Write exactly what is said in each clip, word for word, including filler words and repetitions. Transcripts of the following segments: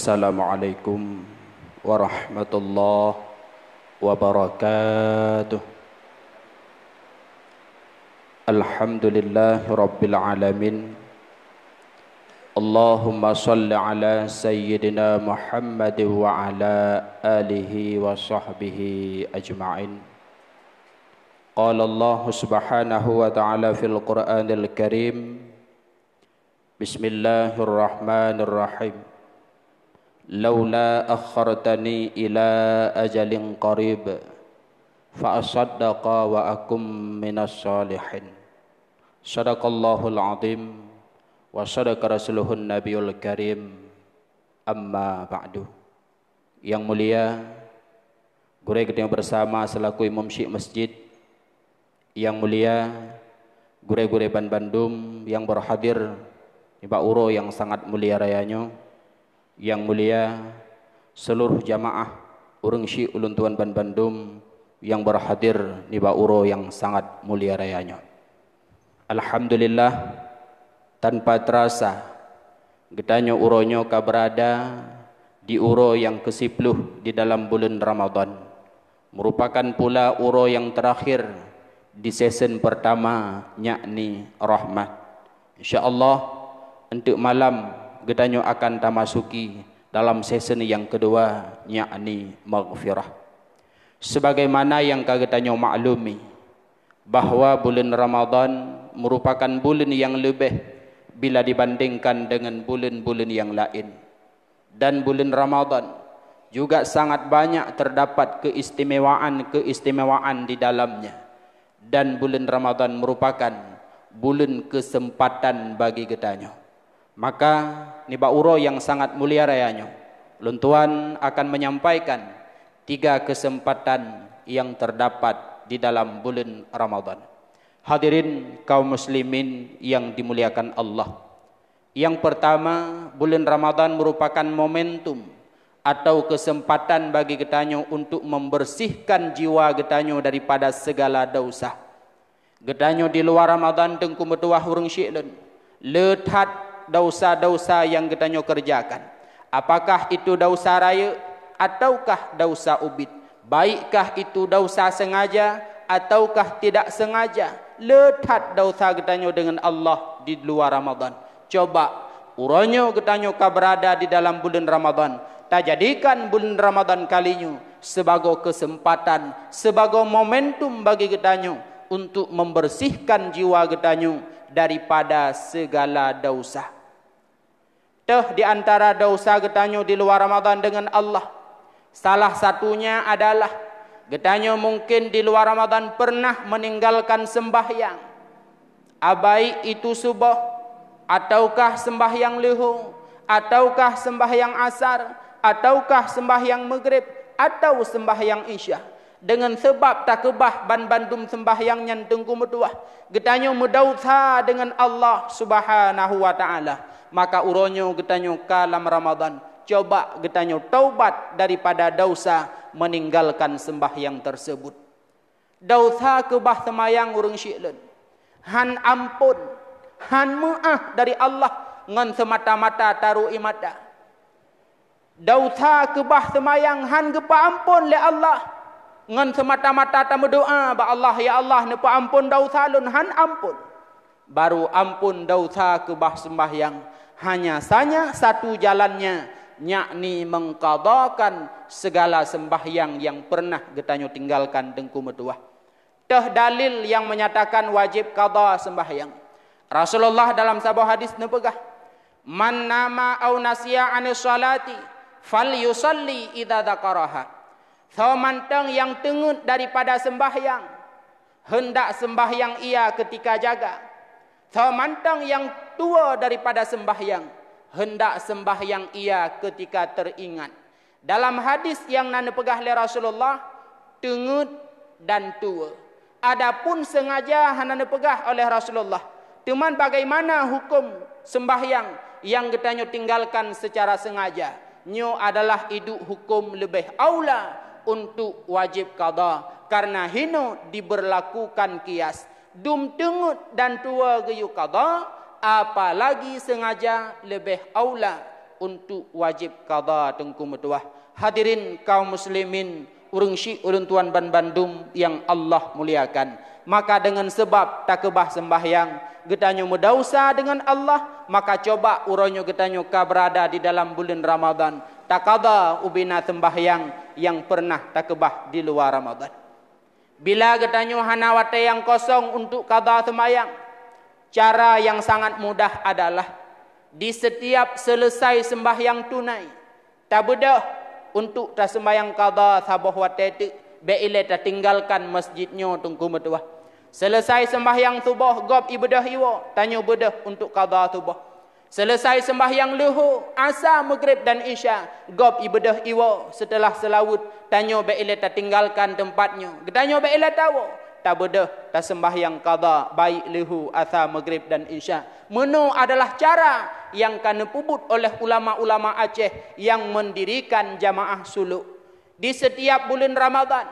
Assalamualaikum warahmatullahi wabarakatuh. Alhamdulillahirabbil alamin. Allahumma shalli ala sayyidina Muhammad wa ala alihi wa sahbihi ajma'in. Qala Allah subhanahu wa ta'ala fil Qur'anil Karim, Bismillahirrahmanirrahim. Laula akhartani ila ajalin qarib fa asaddaqa wa akum minas shalihin. Shadaqallahul azim wa shadaqa rasuluhun nabiyul karim. Amma ba'du. Yang mulia, gurée geutanyoe bersama selaku imam syik masjid, yang mulia, gurée-gurée banbandum nyang berhadir nibak uroe nyang sangat mulia raya nyoe, yang mulia, seluruh jamaah ureuëng syik ulôn tuan banbandum nyang berhadir nibak uroe nyang sangat mulia raya nyoe. Alhamdulillah, tanpa terasa, geutanyoe uroe nyoe ka berada di uroe nyang keusiploh di dalam buleuen Ramadhan, merupakan pula uroe nyang terakhir di season pertama, yakni rahmat. Insya Allah, enteuk malam geutanyoe akan tamasuki dalam season nyang keudua, yakni maghfirah. Sebagaimana nyang ka geutanyoe maklumi, bahwa buleuen Ramadhan merupakan buleuen nyang leubeh bila dibandingkan dengan buleuen-buleuen nyang laén. Dan buleuen Ramadhan juga sangat banyak terdapat keistimewaan-keistimewaan di dalamnya. Dan buleuen Ramadhan merupakan buleuen keuseumpatan bagi geutanyoe. Maka, nibak uroe nyang sangat mulia raya nyoe, lôn tuan akan menyampaikan tiga keuseumpatan nyang terdapat di dalam buleuen Ramadhan. Hadirin kaum muslimin nyang dimuliakan Allah, nyang pertama, buleuen Ramadhan merupakan momentum atau keuseumpatan bagi geutanyoe untuk membersihkan jiwa geutanyoe daripada segala dosa. Geutanyoe di luwa Ramadhan, teungku meutuwah ureuëng syik lôn, le that dosa-dosa nyang geutanyoe keureujakan. Apakah itu dosa rayeuk ataukah dosa ubit? Baikkah itu dosa sengaja ataukah tidak sengaja? Le that dosa geutanyoe deungon Allah di luwa Ramadhan. Coba, uroe nyoe geutanyoe ka beurada di dalam buleuen Ramadhan, tajadikan buleuen Ramadhan kali nyoe sibagoe keuseumpatan, sibagoe momentum bagi geutanyoe untuk membersihkan jiwa geutanyoe daripada segala dosa. Teuh di antara dosa geutanyoe di luwa Ramadhan deungon Allah, salah satunya adalah geutanyoe mungkin di luwa Ramadhan pernah meninggalkan sembahyang. Abaik itu suboh, ataukah sembahyang leuho, ataukah sembahyang asar, ataukah sembahyang maghrib, atau sembahyang isya. Deungon sabab takeubah banbandum sembahyang nyan, teungku meutuwah, geutanyoe meudausa deungon Allah Subhanahu wa Ta'ala. Maka uroe nyoe geutanyoe ka lam Ramadhan, coba geutanyoe taubat daripada dausa meninggalkan sembahyang tersebut. Dausa keubah seumayang ureuëng syik lôn, han ampôn, han meuáh dari Allah ngon seumata-mata taroe ie mata. Dausa keubah seumayang han geupeuampôn lé Allah, ngon seumata-mata tameudoá bak Allah, "Ya Allah, neupeuampôn dausa lôn," han ampôn. Baru ampôn dausa keubah seumbahyang, hanya sanya satu jalannya, yakni mengqadhakan segala seumbahyang nyang pernah geutanyoe tinggalkan, teungku meutuwah. Teuh dalil nyang menyatakan wajéb qadha seumbahyang. Rasulullah dalam saboh hadis neupeugah, "Man nama au nasiya anis salati, falyusalli idza dzakaraha." Soe mantong nyang teungeut daripada seumbahyang, heundak seumbahyang ia keutika jaga. Soe mantong nyang tuwoe daripada seumbahyang, heundak seumbahyang ia keutika teuingat. Dalam hadis nyang na neupeugah lé Rasulullah, teungeut dan tuwoe. Adapun sengaja hana neupeugah oleh Rasulullah. Teuma bagaimana huköm seumbahyang nyang geutanyoe tinggalkan seucara sengaja? Nyoe adalah iduek huköm leubeh aula untuk wajéb qadha, kareuna hinoe dibeurlakukan kias. Dum teungeut dan tuwoe geuyue qadha, apalagi sengaja, leubeh aula untuk wajib qada, Teungku meutuah. Hadirin kaum muslimin, ureuëng syiek ulôn tuan banbandum nyang Allah muliakan. Maka deungon sabab takeubah seumbahyang, geutanyoe meudausa deungon Allah, maka coba uroe nyoe geutanyoe ka beurada di dalam buleuen Ramadhan, takada ubina seumbahyang nyang pernah takeubah di luwa Ramadhan. Bila geutanyoe hana watée nyang kosong untuk kada seumbahyang, cara nyang sangat mudah adalah di setiap selesai seumbahyang tunai, tabeudôh untuk taseumbahyang kada saboh watée teuk, bék ilée tatinggalkan masjid nyoe, Teungku meutuah. Selesai seumbahyang suboh, gob ibeudôh iwoe, tanyoe beudôh untuk kada suboh. Selesai seumbahyang leuhô, asa, maghrib dan isya, gob ibeudôh iwoe, seuteulah seulaweuet, tanyoe bék ilée tatinggalkan teumpat nyoe, geutanyoe bék ilée tawoe, tabeudôh taseumbahyang kada, baik leuhô, asa, maghrib dan isya. Meunoe adalah cara nyang ka neupeubuet oleh ulama-ulama Aceh nyang meundirikan jamaah suluk. Di setiap buleuen Ramadhan,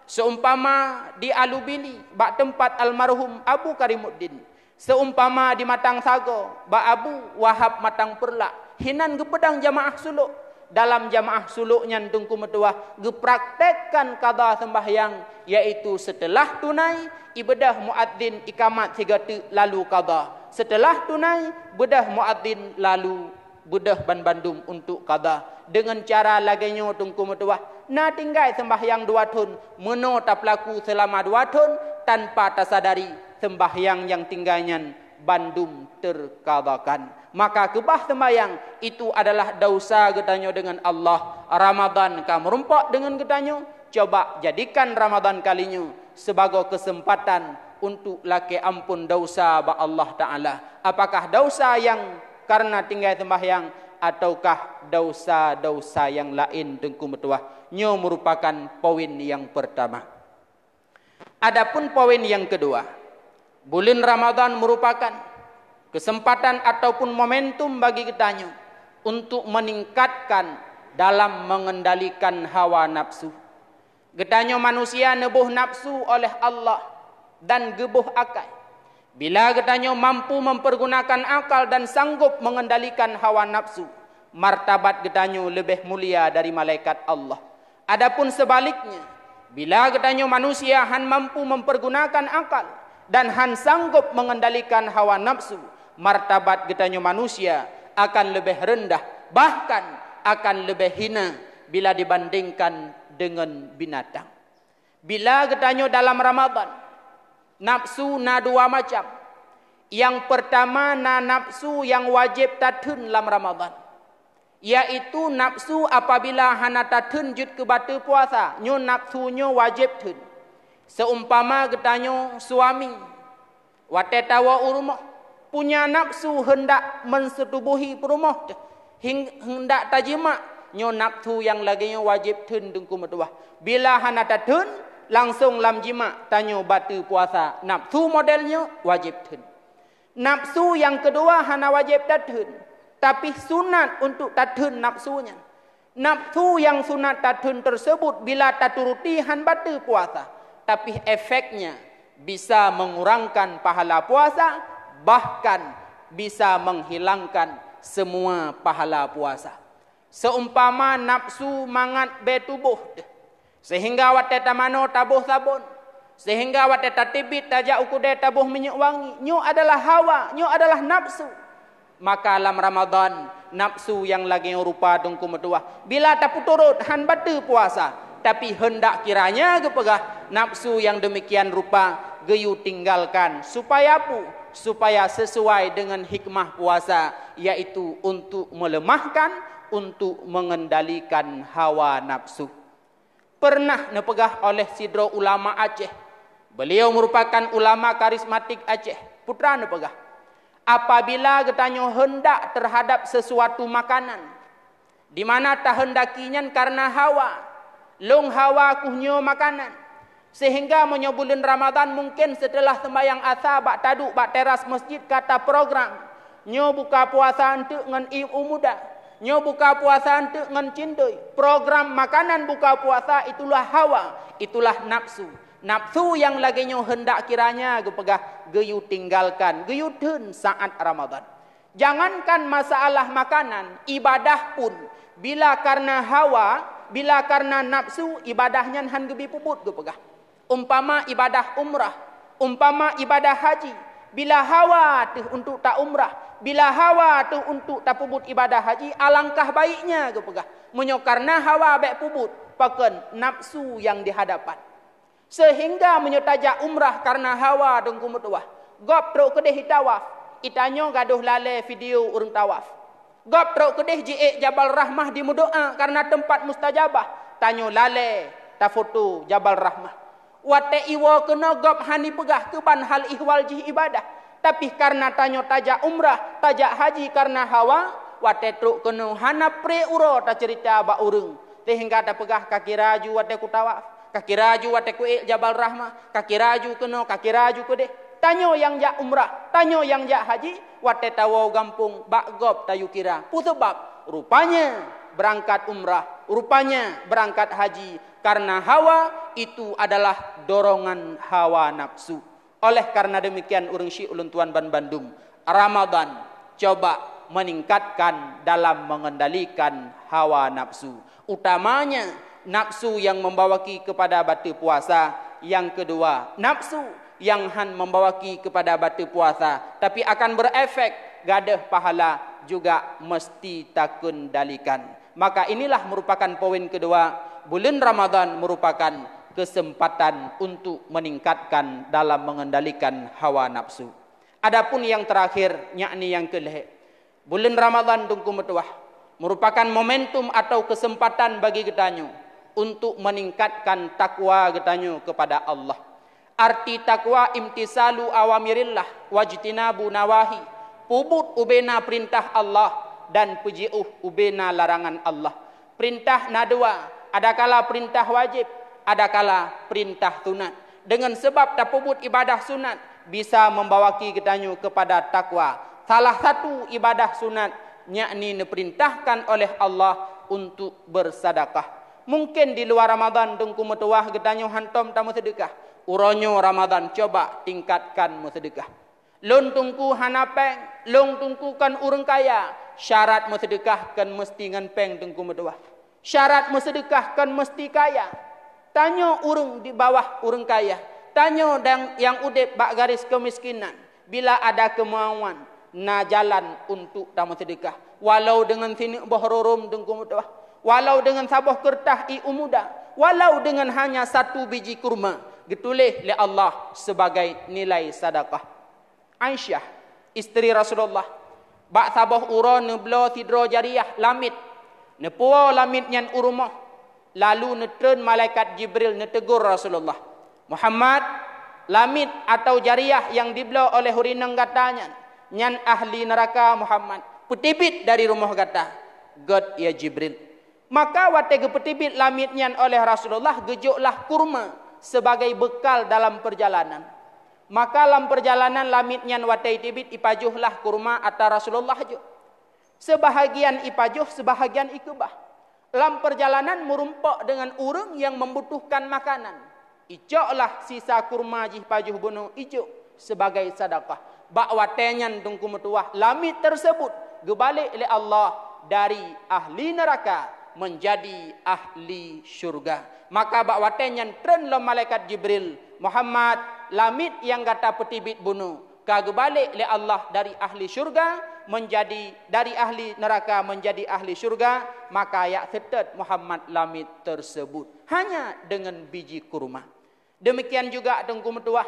seumpama di Alubili bak teumpat almarhum Abu Karimuddin, seumpama di Matang Sagoe bak Abu Wahab Matang Peureulak, hinan geupeudong jamaah suluk. Dalam jamaah suluk nyan, Teungku meutuah, geupraktekkan kada seumbahyang, yaitu seuteulah tunai, ibeudôh muadzin ikamat sigoe teuk lalu kada. Seuteulah tunai, beudôh muadzin lalu beudôh banbandum untuk kada. Deungon cara lagée nyoe, Teungku meutuah, na tinggai seumbahyang dua thon, meunoe tapeulaku seulama dua thon tanpa tasadari seumbahyang nyang tinggai nyan bandum teukadakan. Maka keubah seumbahyang itu adalah dausa geutanyoe deungon Allah. Ramadhan ka meurumpok deungon geutanyoe, coba jadikan Ramadhan kali nyoe sibagoe keuseumpatan untuk lakée amphon dausa bak Allah Taala. Apakah dausa nyang kareuna tinggai seumbahyang, ataukah dausa-dausa nyang laén, Teungku meutuah? Nyoe meurupakan poin nyang peurtama. Adapun poin nyang keudua, buleuen Ramadhan meurupakan keuseumpatan ataupun momentum bagi geutanyoe untuk meuningkatkan dalam meungendalikan hawa nafsu. Geutanyoe manusia neuboh nafsu oleh Allah dan geuboh akai. Bila geutanyoe mampu mempergunakan akal dan sanggob mengendalikan hawa nafsu, martabat geutanyoe leubeh mulia dari malaikat Allah. Adapun sebaliknya, bila geutanyoe manusia han mampu mempergunakan akal dan han sanggob mengendalikan hawa nafsu, martabat geutanyoe manusia akan leubeh reundah, bahkan akan leubeh hina bila dibandingkan deungon binatang. Bila geutanyoe dalam Ramadhan, nafsu na dua macam. Nyang peurtama na nafsu nyang wajéb tatheun lam Ramadhan, yaitu nafsu apabila hana tatheun jeuet keu bateue puasa, nyoe nafsu nyoe wajéb theun. Seumpama geutanyoe suami, watée tawoe u rumoh, punya nafsu heundak menseutubuhi peurumoh teuh, hing-, heundak tajimak, nyoe nafsu nyang lagée nyoe wajéb theun, Teungku meutuah. Bila hana tatheun, langsong lam jimak, tanyoe bateue puasa. Nafsu model nyoe wajéb theun. Nafsu nyang keudua hana wajéb tatheun, tapi sunat untuk tatheun nafsu nyan. Nafsu nyang sunat tatheun teusebut bila taturuti han bateue puasa, tapi efeknya bisa mengurangkan pahala puasa, bahkan bisa menghilangkan semua pahala puasa. Seumpama nafsu mangat bée tuboh teuh, seuhingga watée tamanoe taboh sabon, seuhingga watée tateubiet tajak u keudée taboh minyeuk wangi, nyoe adalah hawa, nyoe adalah nafsu. Maka lam Ramadhan, nafsu nyang lagée nyoe rupa, Teungku meutuah, bila tapeuturot han bateue puasa, tapi heundak kiranya geupeugah nafsu nyang deumikian rupa geuyue tinggalkan, supaya pu-, supaya sesuai deungon hikmah puasa, yaitu untuk meuleumahkan, untuk mengendalikan hawa nafsu. Pernah neupeugah oleh sidroe ulama Aceh, beliau meurupakan ulama karismatik Aceh, putra neupeugah, apabila geutanyoe heundak teuhadab seusuatu makanan, di mana taheundaki nyan kareuna hawa, lôn hawa keuh nyoe makanan, seuhingga meunyoe buleuen Ramadhan mungken seuteulah seumbahyang asa bak taduek bak teras masjid ka taprogram, nyoe buka puasa eunteuk ngon ié u muda, nyoe buka puasa eunteuk ngon cindoi. Program makanan buka puasa itulah hawa, itulah nafsu. Nafsu nyang lagée nyoe heundak kiranya geupeugah geuyue tinggalkan, geuyue theun saát Ramadhan. Jangankan masalah makanan, ibadah pun bila karena hawa, bila karena nafsu, ibadah nyan han geubi peubuet geupeugah. Umpama ibadah umrah, umpama ibadah haji, bila hawa teuh untuk ta umrah, bila hawa teuh untuk tapeubuet ibadah haji, alangkah baiknya geupeugah. Meunyoe karena hawa bék peubuet, pakon nafsu nyang di hadapan. Sehingga meunyoe tajak umrah karena hawa Teungku meutuwah, gob trok keudeh itawaf, itanyoe gadôh lalée video ureuëng tawaf. Gob trok keudeh jiék Jabal Rahmah dimeudoá karena teumpat mustajabah, tanyoe lalée tafoto Jabal Rahmah. Watée iwoe keunoe gob hana peugah keuban hal ihwal jih ibadah, tapi karena tanyoe tajak umrah, tajak haji karena hawa, watée trok keunoe hana pré uroe taceurita bak ureuëng, sehingga tapeugah ka kira ju watée kutawaf. Ka kira ju watée kuék Jabal Rahmah, ka kira ju keunoe, ka kira ju keudeh. Tanyoe nyang jak umrah, tanyoe nyang jak haji, watée tawoe gampông bak gob tayue kira. Peue sabab? Rupanya beurangkat umrah, rupanya beurangkat haji karena hawa, itu adalah dorongan hawa nafsu. Oleh karena demikian, ureuëng syiek ulôn tuan banbandum, Ramadan coba meningkatkan dalam mengendalikan hawa nafsu, utamanya nafsu yang membawaki kepada batal puasa. Yang kedua, nafsu yang han membawaki kepada batal puasa, tapi akan berefek gadôh pahala, juga mesti takendalikan. Maka inilah merupakan poin kedua, bulan Ramadan merupakan kesempatan untuk meningkatkan dalam mengendalikan hawa nafsu. Adapun yang terakhir, yakni yang kelhée, bulan Ramadan Teungku meutuwah merupakan momentum atau kesempatan bagi geutanyoe untuk meningkatkan takwa geutanyoe kepada Allah. Arti takwa imtisalu awamirillah wajtinabu nawahi, peubuet ubena peurintah Allah dan peujiôh ubena larangan Allah. Peurintah na dua, adakala peurintah wajéb, adakala peurintah sunat. Deungon sabab tapeubuet ibadah sunat bisa membawaki geutanyoe kepada takwa. Salah satu ibadah sunat, yakni neupeurintahkan oleh Allah untuk bersedekah. Mungkin di luwa Ramadan Teungku meutuwah geutanyoe hantom tameuseudeukah. Uroe nyoe Ramadan coba tingkatkan meuseudeukah. Lôn Teungku hana péng, lôn Teungku kon ureuëng kaya, syarat meuseudeukah kon meusti ngon péng Teungku meutuwah. Syarat meuseudeukah kon meusti kaya. Tanyoe ureuëng di bawah ureuëng kaya. Tanyoe dang nyang udeb bak garis keumiskinan. Bila ada keumauan, na jalan untuk tameuseudeukah. Walau deungon sineuk boh rurom Teungku meutuwah, walau deungon saboh keureutah ié u muda, walau deungon hanya satu biji kurma, geutuléh lé Allah sebagai nilai sedekah. Aisyah, istri Rasulullah, bak saboh uroe neubloe sidroe jariah lamiet, neupuwoe lamiet nyan u rumoh, lalu neutreun malaikat Jibril neuteugor Rasulullah, "Muhammad, lamiet atau jariah nyang dibloe oleh ureuëng inong gata nyan, nyan ahli neuraka Muhammad, peuteubiet dari rumoh gata." "Göt, ya Jibril." Maka watée geupeuteubiet lamiet nyan oleh Rasulullah, geujoklah kurma sebagai beukal dalam peurjalanan. Maka lam peurjalanan lamiet nyan watée teubiet ipajohlah kurma atra Rasulullah jok. Seubahagian ipajoh, seubahagian ikeubah. Lam peurjalanan meurumpok deungon ureuëng nyang membutuhkan makanan. Icoklah sisa kurma jih pajoh bunoe ijok sebagai sedekah. Bak watée nyan Teungku meutuwah lamiet tersebut geubalek lé Allah dari ahli neuraka menjadi ahli syurga. Maka bak watée nyan treun lom malaikat Jibril, "Muhammad, lamiet nyang gata peuteubiet bunoe ka geubalek lé Allah dari ahli syurga menjadi, dari ahli neuraka menjadi ahli syurga, maka jak seutôt Muhammad lamiet tersebut hanya deungon biji kurma." Demikian juga Teungku meutuwah,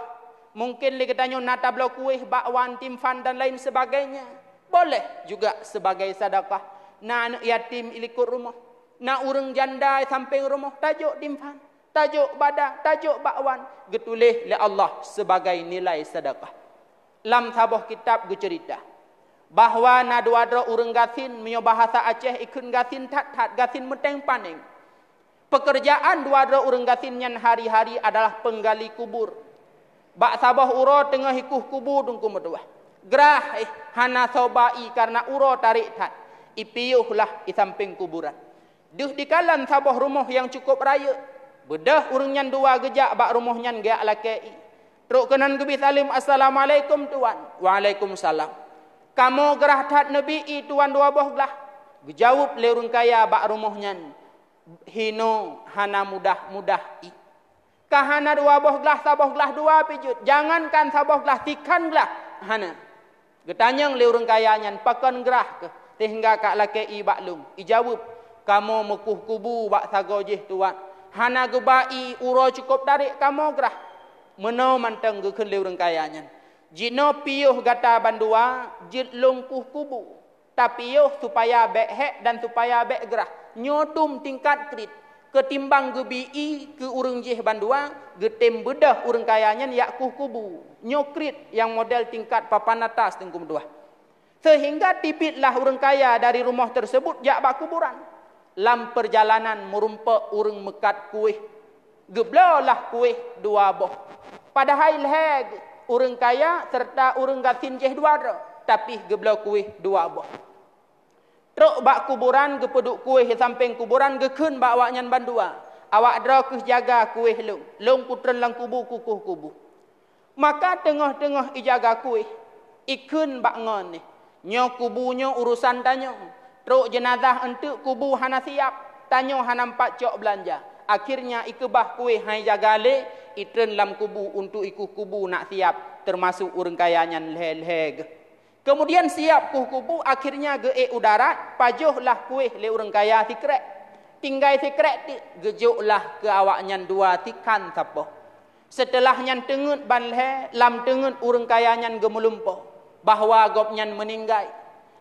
mungkin lé geutanyoe na tabloe kueh, bakwan, timphan dan lain sebagainya. Boleh juga sebagai sedekah. Na aneuëk yatim ilikot rumoh, na ureuëng janda sampéng rumoh, tajok timphan, tajok bada, tajok bakwan, geutuléh lé Allah sebagai nilai sedekah. Lam saboh kitab geuceurita bahwa na dua droe ureuëng gasien, meunyoe bahasa Aceh ikheun gasien that-that, gasien meuténg panéng. Pekerjaan dua droe ureuëng gasien nyan hari-hari adalah penggali kubur. Bak saboh uroe teungoh ikueh kubu Teungku meutuwah, grah éh hana soe ba ié karena uroe tarek that, ipiôhlah i sampéng kuburan. Deuh dikalon saboh rumoh nyang cukup rayeuk, beudôh ureuëng nyan dua geujak bak rumoh nyan geujak lakée ié. Trok keunan geubri saleuem, "Assalamualaikum, Tuan." "Waalaikumsalam." "Kamoe grah that neubi ié tuan dua boh glah," geujaweueb lé ureuëng kaya bak rumoh nyan, "Hinoe hana mudah-mudah ié. Ka hana dua boh glah, saboh glah dua pih jeuet, jangankan saboh glah, sikhan glah hana." Geutanyong lé ureuëng kaya nyan, "Pakon grah keuh seuhingga ka lakée ié bak lôn?" Ijaweueb, "Kamoe meukueh kubu bak sagoe jih tuan, hana geuba ié, uroe cukôp darek kamoe grah." "Meunoe mantong," geukheun lé ureuëng kaya nyan, "jinoe piôh gata bandua jeuet lôn kueh kubu. Tapiôh supaya bék hék dan supaya bék grah. Nyoe dum tingkat kriet. Keutimbang geubi ié keu ureuëng jih bandua, geutem beudôh ureuëng kaya nyan jak kueh kubu." Nyoe kriet nyang model tingkat papan atas, Teungku meutuah. Seuhingga teubiet lah ureuëng kaya dari rumoh teuseubut jak bak kuburan. Lam peurjalanan meurumpok ureuëng meukat kueh. Geubloe lah kueh dua boh. Padahai lhée ureuëng kaya seureuta ureuëng gasien jih dua droe, tapi geubloe kueh dua boh. Trok bak kuburan, geupeuduek kueh di sampéng kuburan, geukheun bak awaknyan bandua, "Awak droe kheueh jaga kueh lôn. Lôn kutreun lam kubu, kukueh kubu." Maka teungoh-teungoh ijaga kueh, ikheun bak ngon nyan, "Nyoe kubu nyoe urosan tanyoe. Trok jeunazah eunteuk kubu hana siap, tanyoe hana mpat cok beulanja." Akhirnya ikeubah kueh hai jaga lé, itreun lam kubu untuk ikueh kubu nak siap, teumasok ureuëng kaya nyan lhée-lhée geuh. Kemudian siap kueh kubu, akhirnya geuék u darat, pajoh lah kueh lé ureuëng kaya sikrék. Tinggai sikrék teuk, geujok lah keu awaknyan dua tikhan sapoh. Seuteulah nyan teungeut ban lhée, lam teungeut ureuëng kaya nyan geumeulumpoe bahwa gobnyan meuninggai.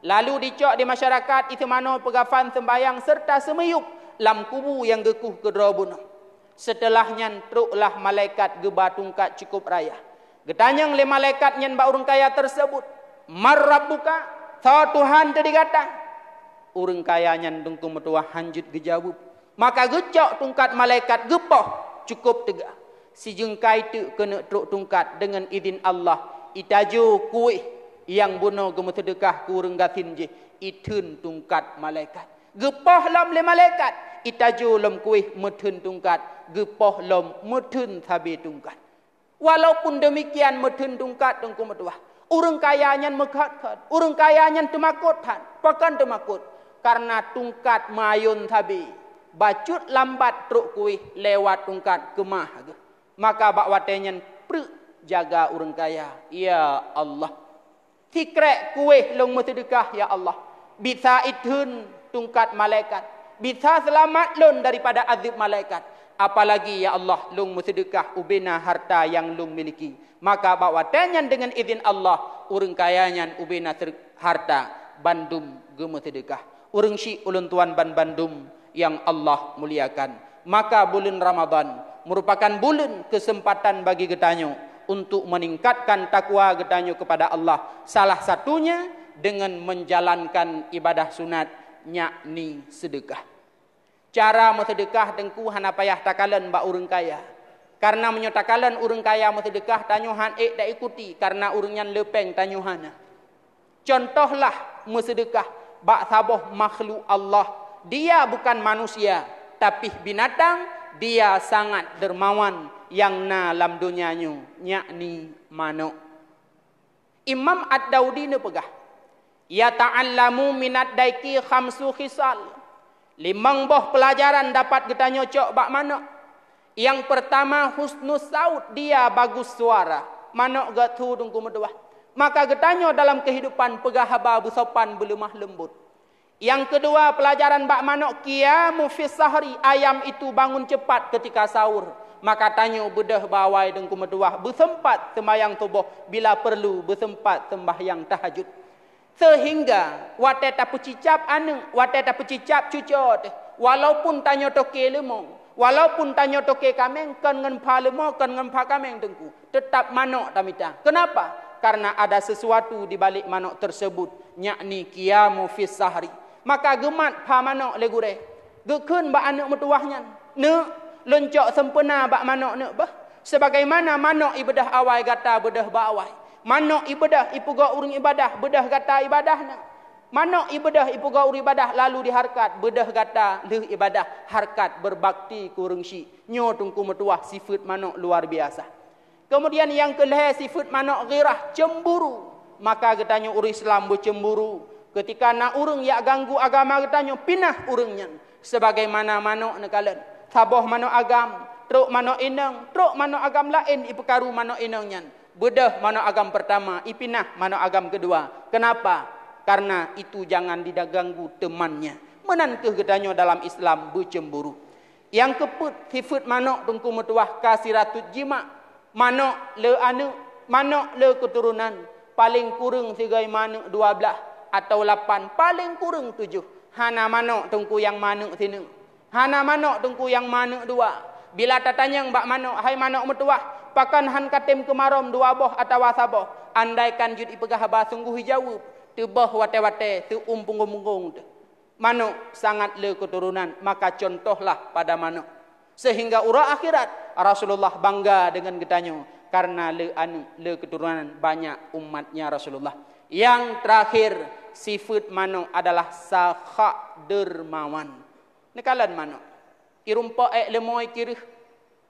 Lalu dicok di masyarakat, iseumanoe peugafan, seumbahyang, seureuta seumiyueb lam kubu nyang geukueh keudroe bunoe. Seuteulah nyan troklah malaikat geuba tungkat cukôp raya. Geutanyong lé malaikat nyan bak ureuëng kaya teuseubut, "Man rabbuka? Soe Tuhan teuh di gata?" Ureuëng kaya nyan, Teungku meutuah, hanjeuet geujaweueb. Maka geucok tungkat malaikat geupoh cukôp teuga. Sijeungkai teuk keuneuk trok tungkat deungon idhin Allah, itajo kueh nyang bunoe geumeuseudeukah keu ureuëng gasien jih, itheun tungkat malaikat. Geupoh lom lé malaikat, itajo lom kueh meutheun tungkat, geupoh lom meutheun sabe tungkat. Walaupun demikian meutheun tungkat, Teungku meutuah, ureuëng kaya nyan meukhot-khot, ureuëng kaya nyan teumakot that. Pakon teumakot? Karena tungkat meuayôn sabe, bacut lambat trok kueh lewat tungkat keumah geuh. Maka bak watée nyan preuk jaga ureuëng kaya, "Ya Allah, sikrék kueh lôn meuseudeukah, ya Allah, bisa itheun tungkat malaikat, bisa seulamat lôn daripada azeub malaikat. Apalagi, ya Allah, lôn meuseudeukah ubena harta nyang lôn miliki." Maka bak watée nyan deungon idhin Allah, ureuëng kaya nyan ubena seudeuk-, harta bandum geumeuseudeukah. Ureuëng syik ulôn tuan ban bandum nyang Allah muliakan, maka buleuen Ramadhan meurupakan buleuen keuseumpatan bagi geutanyoe untuk meuningkatkan takwa geutanyoe keupada Allah, salah satunya deungon meujalankan ibadah sunat, yakni seudeukah. Cara meuseudeukah, Teungku, hana payah takalon bak ureuëng kaya. Karena meunyoe takalon ureuëng kaya meuseudeukah, tanyoe han ék taikuti, karena ureuëng nyan le péng, tanyoe hana. Contohlah meuseudeukah bak saboh makhluk Allah. Dia bukan manusia, tapi binatang, dia sangat dermawan nyang na lam donya nyoe, yakni manok. Imam Ad-Daudi neupeugah, "Yata'allamu minad daiki khamsu khisal." Limong boh peulajaran dapat geutanyoe cok bak manok. Nyang peurtama, husnus saut, dia bagus suara. Manok geutu, Teungku meutuah. Maka geutanyoe dalam keuhidupan peugah haba beusopan, beuleumah leumbot. Nyang keudua, peulajaran bak manok, qiyamu fis sahri, ayam itu bangun cepat ketika sahur. Maka tanyoe beudôh bawai, Teungku meutuah, beuseumpat seumbahyang suboh, bila peurlu beuseumpat seumbahyang tahajud. Seuhingga watée tapeucicab aneuëk, watée tapeucicab cucoe teuh, walaupun tanyoe toke leumo, walaupun tanyoe toke kaméng, kon ngon pha leumo, kon ngon pha kaméng, Teungku, teutap manok tamita. Kenapa? Karena ada sesuatu di balik manok tersebut, yakni qiyamu fis sahri. Maka geumat pha manok lé gurée. Geukheun bak aneuëk meutuwah nyan, "Neuk, lôn cok seumpeuna bak manok neuk beuh. Sebagaimana manok ibeudôh awai gata beudôh bak awai. Manok ibeudôh ipeugot ureuëng ibadah, beudôh gata ibadah na. Manok ibeudôh ipeugot ureuëng ibadah lalu dihareukat, beudôh gata lheueh ibadah hareukat beubakti keu ureuëng syik." Nyoe Teungku meutuwah sifeuet manok luar biasa. Keumudian nyang keulhée sifeuet manok ghirah, cemburu. Maka geutanyoe ureuëng Islam beucemburu keutika na ureuëng jak ganggu agama geutanyoe, pinah ureuëng nyan. Sebagaimana manök neukalon, saboh manök agam, trok manök inong, trok manök agam laén ipeukaru manök inong nyan. Beudôh manök agam pertama, ipinah manök agam keudua. Kenapa? Karena itu jangan diganggu temannya. Meunan kheueh geutanyoe dalam Islam beucemburu. Nyang keupeuet, sifeuet manök Teungku meutuwah kasiratut jima'. Manök le aneuëk, manök le keuturonan, paleng kureueng sigoe manök dua blaih atawa lapan, paleng kureueng tujoh. Hana manök Teungku nyang manök sineuk. Hana manök Teungku nyang manök dua. Bila tatanyong bak manök, "Hai manök meutuwah, pakon han katem keumarôm dua boh atawa saboh?" Andaikan jeuet ipeugah haba sunggoh ijaweueb, teuboh watée-watée teuum punggong-punggong teuh. Manök sangat le keuturonan, maka contohlah pada manök. Sehingga uroe akhirat Rasulullah bangga deungon geutanyoe karena le aneuëk, le keuturonan banyak umatnya Rasulullah. Yang terakhir, sifeuet manök adalah sakha, dermawan. Neukalon manök. Irumpok ék leumô ikireuh.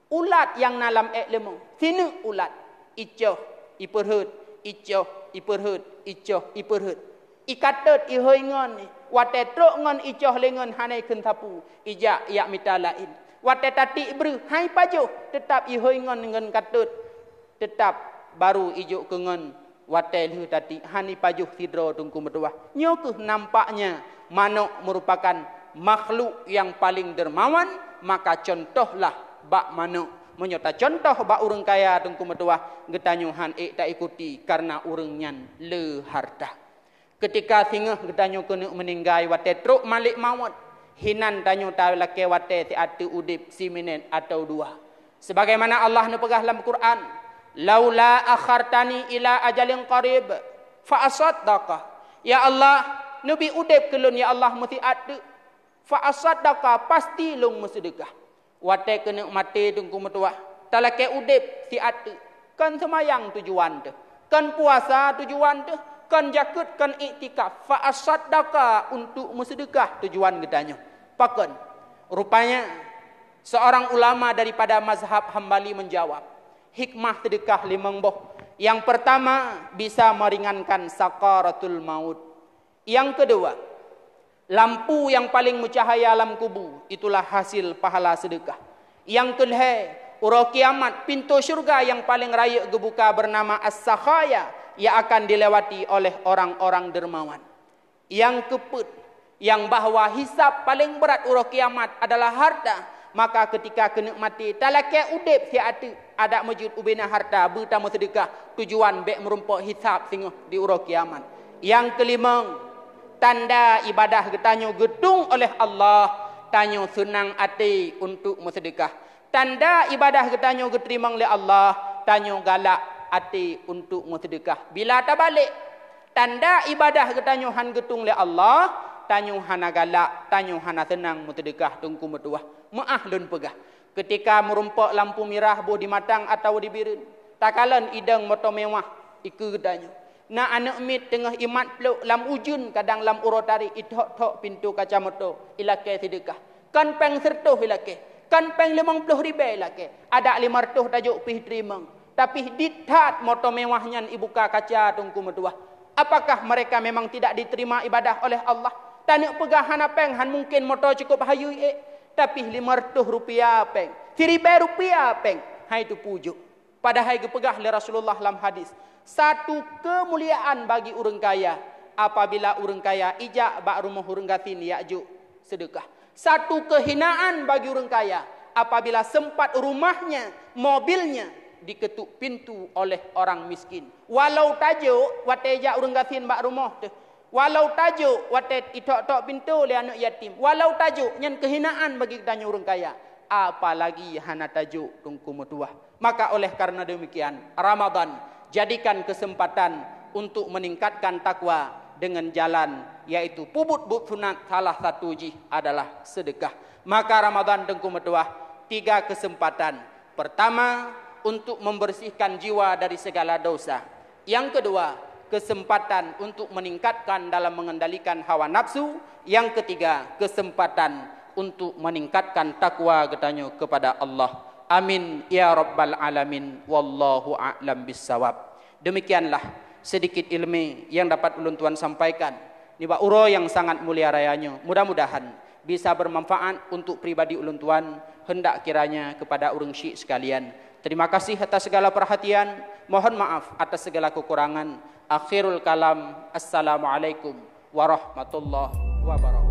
Ulat nyang na lam ék leumô, sineuk ulat, icoh, ipeurhot, icoh, ipeurhot, icoh, ipeurhot. Ikatot ihôi ngon, watée trok ngon icoh lé ngon hana ikheun sapeue, ijak jak mita laén. Watée tatiek breuh, han ipajoh, teutab ihôi ngon ngon katot, teutab baru ijok keu ngon. Watée lheueh tatiek han ipajoh sidroe Teungku meutuwah. Nyoe kheueh nampaknya manök meurupakan makhluk nyang paleng dermawan, maka contohlah bak manök. Meunyoe tacontoh bak ureuëng kaya Teungku meutuwah, geutanyoe han ék taikuti karena ureuëng nyan le hareuta. Keutika singoh geutanyoe keuneuk meuninggai watée trok malek mawöt, hinan tanyoe talakée watée siat teuk udeb siminét atawa dua. Sebagaimana Allah neupeugah lam Quran, "Laula akhartani ila ajalin qarib, fa asaddaqa." Ya Allah, neubi udeb keu lôn ya Allah meusiat teuk. Fa asaddaqa, pasti lôn meuseudeukah. Watée keuneuk maté Teungku meutuwah, talakée udeb siat teuk. Kon seumayang tujuan teuh, kon puasa tujuan teuh, kon jakeuet, kon iktikaf. Fa asaddaqa, untuk meuseudeukah tujuan geutanyoe. Pakon? Rupanya, seorang ulama daripada mazhab Hambali menjawab, hikmah seudeukah limong boh. Yang pertama, bisa meringankan sakaratul maut. Yang kedua, lampu yang paling meucahaya lam kubu, itulah hasil pahala seudeukah. Yang keulhée, uroe kiamat, pintoe syeuruga yang paling rayeuk geubuka bernama As-Sakhaya, yang akan dilewati oleh orang-orang dermawan. Yang keupeuet, yang bahwa hisab paleng brat uroe kiamat adalah harta, maka keutika keuneuk maté, talakée udeb siat teuk, adak meujeuet ubena harta, beu tameuseudeukah, tujuan bék meurumpok hisab singoh di uroe kiamat. Yang keulimong, tanda ibadah geutanyoe geutueng oleh Allah, tanyoe seunang até untuk meuseudeukah. Tanda ibadah geutanyoe geuteurimong lé Allah, tanyoe galak até untuk meuseudeukah. Bila tabalek, tanda ibadah geutanyoe han geutueng lé Allah, tanyoe hana galak, tanyoe hana seunang meuseudeukah Teungku meutuwah. Meuáh lôn peugah, keutika meurumpok lampu mirah boh di Matang atawa di Bireuen, takalon idong moto mewah ikeue geutanyoe. Na aneuëk miet teungoh imat plôk lam ujeuen, kadang lam uroe tarék, ithok-thok pintoe kaca moto, ilakée seudeukah. Kon péng sireutôh ilakée, kon péng limong ploh ribée ilakée, adak lima reutôh tajok pih teurimong. Tapi di that moto mewah nyan ibuka kaca Teungku meutuwah. Apakah mereka memang tidak diterima ibadah oleh Allah? Taneuk peugah hana péng, han mungken moto cukôp hayeu ék, tapi lima reutôh rupiah péng, siribée rupiah péng, hai teupujok. Padahai geupeugah lé Rasulullah lam hadis, satu keumuliaan bagi ureuëng kaya apabila ureuëng kaya ijak bak rumoh ureuëng gasien jak jok seudeukah. Satu keuhinaan bagi ureuëng kaya apabila sempat rumahnya, mobilnya diketuk pintu oleh orang miskin. Walau tajok watée jak ureuëng gasien bak rumoh teuh, walau tajok watée ithok-thok pintoe lé aneuëk yatim, walau tajok, nyan keuhinaan bagi geutanyoe ureuëng kaya, apalagi hana tajok Teungku meutuwah. Maka oleh karena demikian, Ramadan jadikan kesempatan untuk meningkatkan takwa dengan jalan, yaitu peubuet buet sunat, salah satu jih adalah seudeukah. Maka Ramadan Teungku meutuwah, tiga kesempatan. Pertama, untuk membersihkan jiwa dari segala dosa. Yang kedua, kesempatan untuk meningkatkan dalam mengendalikan hawa nafsu. Yang ketiga, kesempatan untuk meningkatkan takwa geutanyoe kepada Allah. Amin ya rabbal alamin. Wallahu a'lam bissawab. Demikianlah Sedikit ilmu yang dapat ulôn tuan sampaikan nibak uroe yang sangat mulia raya nyoe. Mudah-mudahan bisa bermanfaat untuk pribadi ulôn tuan, hendak kiranya kepada ureuëng syik sekalian. Terima kasih atas segala perhatian, mohon maaf atas segala kekurangan. Akhirul kalam, Assalamualaikum warahmatullahi wabarakatuh.